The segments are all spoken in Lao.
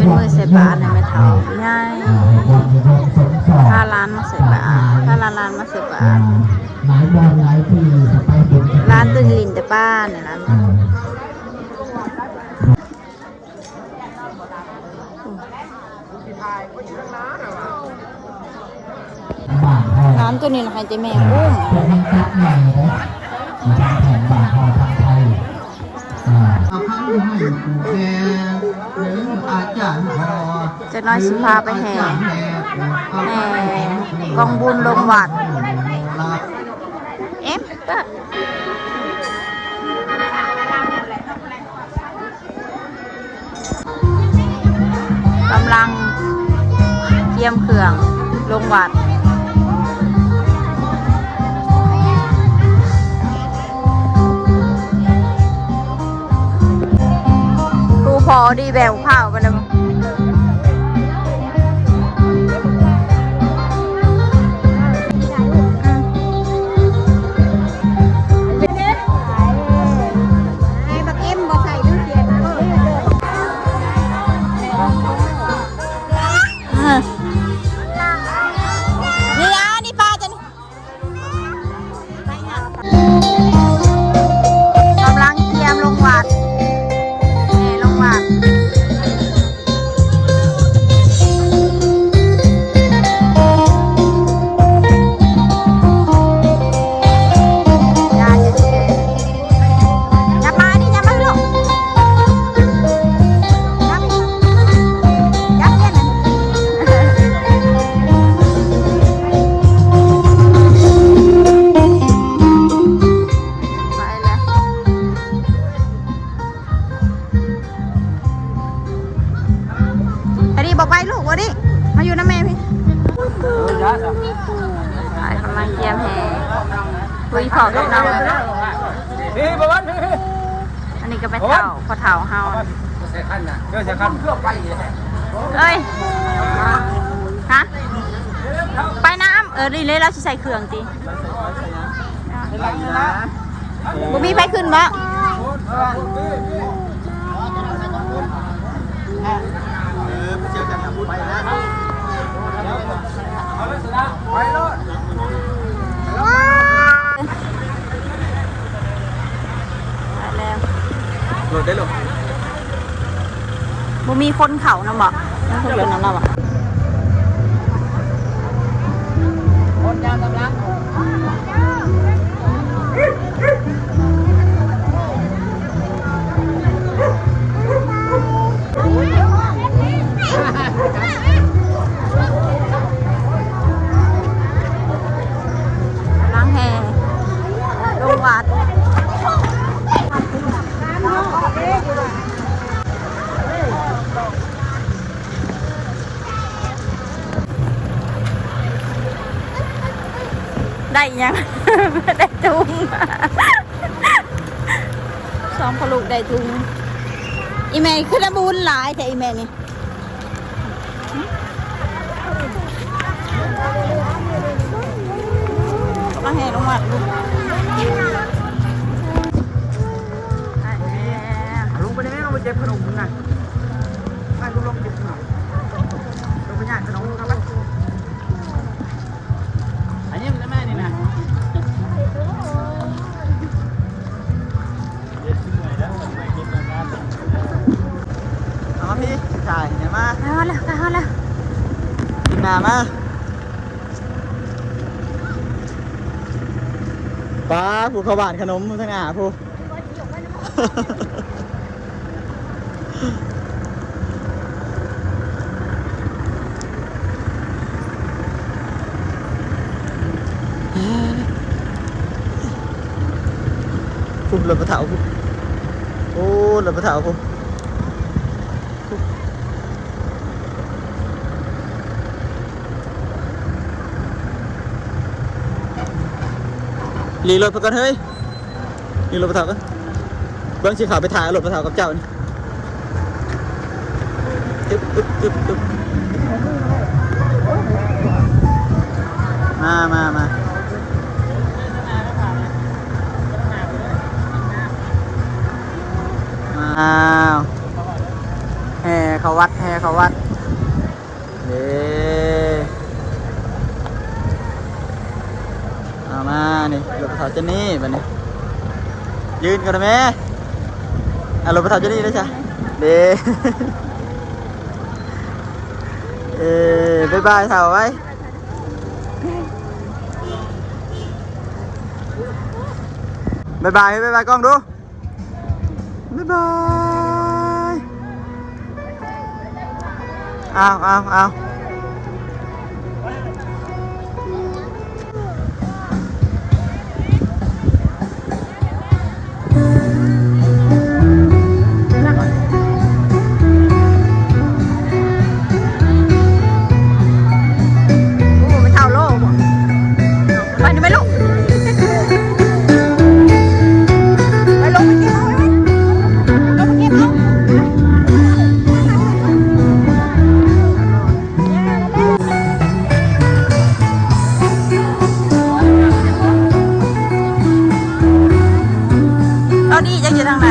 ມື້ໃສ່ບາດໃຫ້ແມ່ເຖົ້າໃຫຍ່ ພາຫຼານມາໃສ່ບາດ ພາຫຼານໆມາໃສ່ບາດ ຫຼາຍບ່ອນຫຼາຍທີ່ ຫຼານຕົວຫຼິ້ນແຕ່ປ້ານີ້ລະ. ຫຼານຕົວນີ້ລະໃຫ້ແຕ່ແມ່ອຸ້ມ. ຈັກໜ້ອຍຊິພາໄປແຫ່ ແຫ່ກອງບຸນລົງວັດ. ເອັມ ກຳລັງກຽມເຄື່ອງລົງວັດ. ຜູ້ພໍດີແບກພ້າວໄປແລ້ວ. ໃຫ້ບັກເອັມບໍ່ໃສ່ດູ ຂຽນເບິ່ງ. ເອີ ນີ້ລະ ນີ້ປ້າຈັນ ກຳລັງກຽມລົງວັດ ແຫ່ລົງວັດ. ໄປແລ້ວ ອັນນີ້ບໍ່ໄປລູກ ບໍ່ດິ ມາຢູ່ນຳແມ່ພີ້. ໄປ ກຳລັງກຽມແຫ່ ຄຸຍເຂົ້າກັບນ້ອງ. ອັນນີ້ກໍແມ່ເຖົ້າ ພໍ່ເຖົ້າເຮົາ. ເອີຍ ຮະ ໄປນຳ. ເອີ ນີ້ເລີຍ ລາວຊິໃສ່ເຄື່ອງຕິ. ບໍ່ມີໃຜຂຶ້ນບໍ່? ໄປແລ້ວ ລົດໄດ້ລົດ. ບໍ່ມີຄົນເຂົ້ານຳບໍ່? ມັນຄົນເຂົ້ານຳລາວບໍ່? ຄົນຍາມກຳລັງ ກຳລັງແຫ່ລົງວັດ. ໄດ້ຫຍັງ? ໄດ້ທຸງ ສອງພໍ່ລູກໄດ້ທຸງ. ອີ່ແມ່ຄືໄດ້ບຸນຫຼາຍແທ້ ອີ່ແມ່ນີ້. ກຳລັງແຫ່ລົງວັດຢູ່. ລົງໄປໄດ້ແມ່ ລົງໄປເກັບຂະໜົມນະ. ໄປ ລົງ ລົງເກັບຂະໜົມ ລົງໄປຍ່າງຂະໜົມນຳ. ອັນນີ້ມັນແມ່ນີ້ນະ. ເອົາມາພີ້ ຖ່າຍໃຫ້ມາ. ໄປຮອດແລ້ວ ໄປຮອດແລ້ວ. ກິນໜ້າມາ. ປ້າ ຜູ້ເຂົ້າບ້ານຂະໜົມທາງໜ້າຜູ້. ພຸ້ນ ລົດພໍ່ເຖົ້າພຸ້ນ. ໂອ້ ລົດພໍ່ເຖົ້າພຸ້ນ. ຫຼີກລົດໄປກ່ອນເຮີ້ຍ. ນີ້ລົດພໍ່ເຖົ້າກະ ເບິ່ງຊິເຂົ້າໄປຖ່າຍເອົາລົດພໍ່ເຖົ້າກັບເຈົ້ານີ້. ຕຶບ ຕຶບ ຕຶບ ຕຶບ. ມາ ມາ ມາ. ອ້າວ ແຫ່ ເຂົ້າວັດ ແຫ່ເຂົ້າວັດ ເດ້. ເອົາມານີ້ ລົດປະເຖົ້າເຈນນີ້ບັດນີ້ ຢືນກ່ອນນະແມ່. ເອົາລົດປະເຖົ້າເຈນນີ້ເດ້ຊະ ເດ້. ເອີ ບາຍບາຍເຖົ້າໄວ້ ບາຍບາຍ ບາຍບາຍກ້ອງດູ. ບາຍບາຍ ອ້າວ ອ້າວ ອ້າວ. ໂອ້ ໄປເຖົ້າໂລ ໄປນີ້ແມ່ລູກ ໄປລົງໄປເກັບເອົາ ລົງໄປເກັບເອົາ. ເອົາດີ ຈັກຢູ່ທາງໃດ?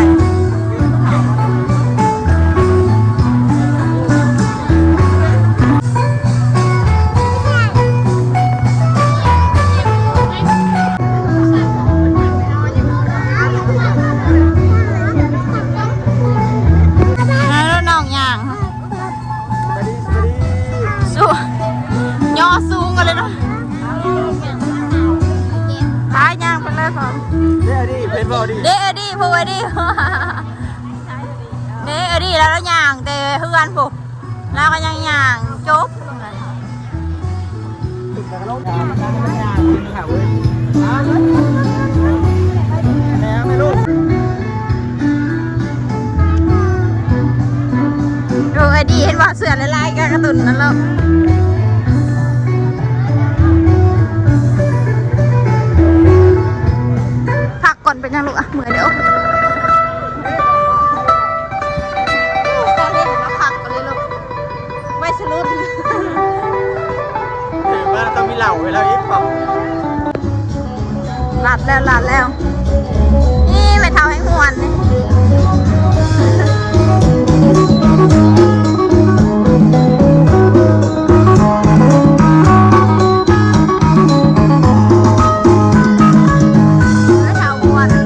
ແລ້ວນ້ອງຍ່າງ ສະບາຍດີ ສະບາຍດີ ສູງ ຍໍສູງກັນເລີຍເນາະ ພາຍ່າງໄປເລີຍພ້ອມ ເດ້ອະດີ ເຫັນບໍ່ດີ ເດ້ອະດີ ຜູ້ອະດີ ເດ້ອະດີ ແລ້ວລາວຍ່າງແຕ່ເຮືອນພຸ້ນ ລາວກໍຍັງຍ່າງຈົບ. ໂອ້ຍ ດີ ເຫັນວ່າເສື້ອລາຍໆ ກະກະຕຸນນັ້ນແລ້ວ ພັກ ກ່ອນ ເປັນຫຍັງລູກ ອະ ເມື່ອຍເດີ້ ຕອນນີ້ມາພັກກ່ອນເລີຍລູກ ໄວ້ສະຫຼຸບ ເອີ ບ້ານຕ້ອງມີເຫຼົ້າໃຫ້ລາວອີກ ລັດແລ້ວ ລັດແລ້ວ ນີ້ແມ່ເຖົ້າແຮ່ງມ່ວນນີ້ ແມ່ເຖົ້າມ່ວນ ແ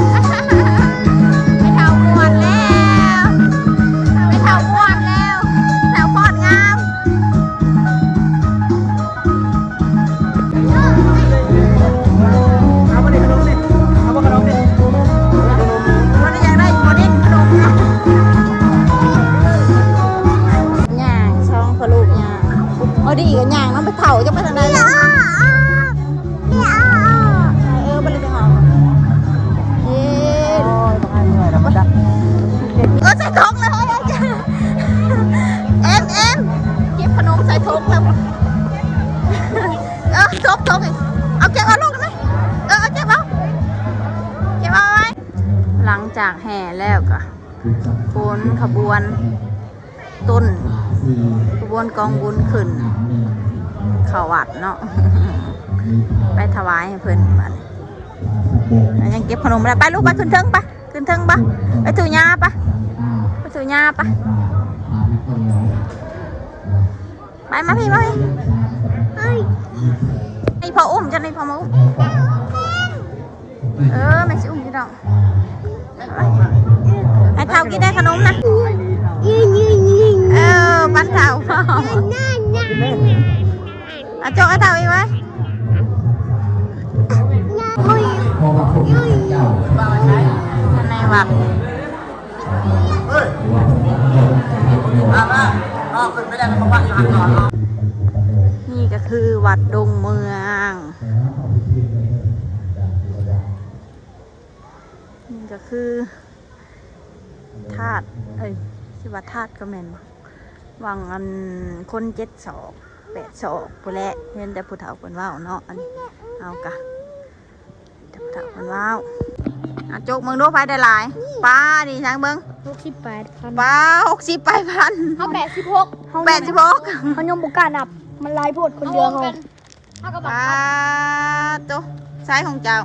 ມ່ເຖົ້າມ່ວນແລ້ວ ແມ່ເຖົ້າມ່ວນແລ້ວ ແຖວໂຄດງາມ. ເອົາບໍ່ນີ້ຂະໜົມນີ້ ເອົາບໍ່ຂະໜົມນີ້ ບໍ່ໄດ້ຢາກໄດ້ບໍ່ນີ້ຂະໜົມ ຍ່າງ ສອງພໍ່ລູກຍ່າງ ເອົາດີກໍຍ່າງນຳໄປເຖົ້າ ຈະໄປທາງໃດ ເອີ ບໍ່ໄດ້ໄປຫາ ເອີ ໃສ່ຖົງແລ້ວ ເອັມ ເອັມ ເກັບຂະໜົມໃສ່ຖົງແລ້ວ ເອີ ຖົງ ຖົງ ເອົາເກັບເອົາລູກໄດ້ໄໝ ເອີ ເອົາເກັບເອົາ ເກັບເອົາໄວ້ ຫຼັງຈາກແຫ່ແລ້ວກໍຂົນຂະບວນຕົ້ນ ຂະບວນກອງບຸນຂຶ້ນເຂົ້າວັດເນາະ ໄປຖວາຍໃຫ້ເພິ່ນບັດນີ້ ຍັງເກັບຂະໜົມບໍ່ໄດ້ ໄປລູກ ໄປຂຶ້ນເທິງໄປ ຂຶ້ນເທິງປະ ໄປຖືຫຍ້າປະ ໄປຖືຫຍ້າປະ ໄປ ມາພີ້ ມາພີ້ ໃຫ້ພໍ່ອຸ້ມ ຈັ່ງໃຫ້ພໍ່ມາອຸ້ມ ເອີ ແມ່ຊິອຸ້ມຢູ່ດອກ ໃຫ້ເຖົ້າກິນໄດ້ຂະໜົມນະ ເອີ ປັນເຖົ້າ ອາ ໂຈກໃຫ້ເຖົ້າອີກໄວ້ ໃນວັດ ນີ້ກໍຄືວັດດົງເມືອງ ນີ້ກໍຄື ທາດ ເອີຍ ຊິວ່າທາດກໍແມ່ນບໍ່ ຫວ່າງອັນຄົນເຈັດສອກແປດສອກພຸ້ນແຫຼະ ເຫັນແຕ່ຜູ້ເຖົ້າເພິ່ນເວົ້າເນາະ ອັນນີ້ເຮົາກະ ເຖົ້າເພິ່ນເວົ້າ ອາ ໂຈກເບິ່ງດູ ໃຜໄດ້ຫຼາຍ ປ້າ ນີ້ຊ່າງເບິ່ງ ຫົກສິບປາຍພັນ ປ້າ ຫົກສິບປາຍພັນ ເຮົາແປດສິບຫົກ ເຮົາແປດສິບຫົກ ເຮົາຍັງບໍ່ກ້ານັບ ມັນຫຼາຍໂພດ ຄົນດຽວເຮົາ ປ້າໂຕ ໃຊ້ຂອງເຈົ້າ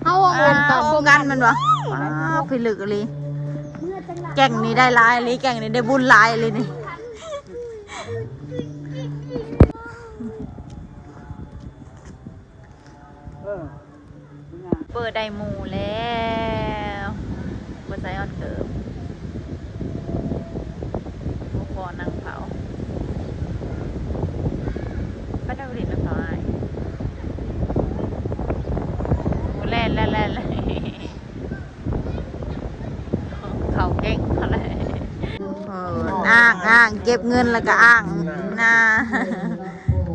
ເຮົາໂຮມກັນ ໂຮມກັນແມ່ນບໍ່ ປ້າ ພິລຶກອີ່ຫຼີ ເມື່ອຈັງຫຼາ ແກ້ງນີ້ໄດ້ຫຼາຍອີ່ຫຼີ ແກ້ງນີ້ໄດ້ບຸນຫຼາຍອີ່ຫຼີນີ້. ເປີດໄດ້ໝູ່ແລ້ວ ບໍ່ໃສ່ຮອດເກີບ ບໍ່ພໍນັ່ງເຜົາ ໄປໄດ້ບໍ່ໄດ້ນຳເຂົາອ້າຍ ແລ່ນ ແລ່ນ ແລ່ນ ເຂົາເກັ່ງເຂົາແຫຼະ ເອີ ອ້າງ ອ້າງ ເກັບເງິນແລ້ວກໍອ້າງນາ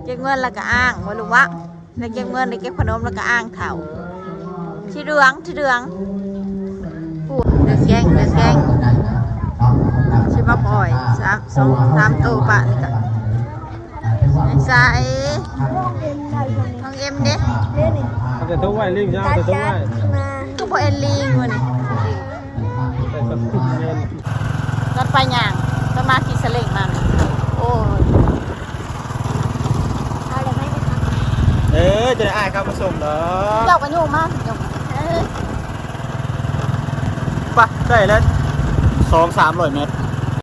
ເກັບເງິນແລ້ວກໍອ້າງວ່າລູກວະ ໄດ້ເກັບເງິນ ໄດ້ເກັບຂະໜົມ ແລ້ວກໍອ້າງເຖົ້າ ສີເຫຼືອງ ສີເຫຼືອງ ປູດ ເດືອແກ້ງ ເດືອແກ້ງ ຊິມາປ່ອຍ ສາມ ສອງ ສາມໂຕປະນີ້ກະ ໃສ ນ້ອງເອັມເດ້ ເອົາແຕ່ໂທໄວ້ ລີງຍາວແຕ່ໂທໄວ້ ຄືບໍ່ເຫັນລີງມື້ນີ້ ຕອນໄປຍ່າງ ຕອນມາຂີ່ສະເລັງມາ ໂອ້ຍ. ເອີ ຈະໄດ້ອ້າຍເຂົ້າມາສົ່ງດອກ ເຈົ້າກໍໂຍກມາ ເຈົ້າ ປະ ໄດ້ແລ້ວ ສອງສາມຮ້ອຍແມັດ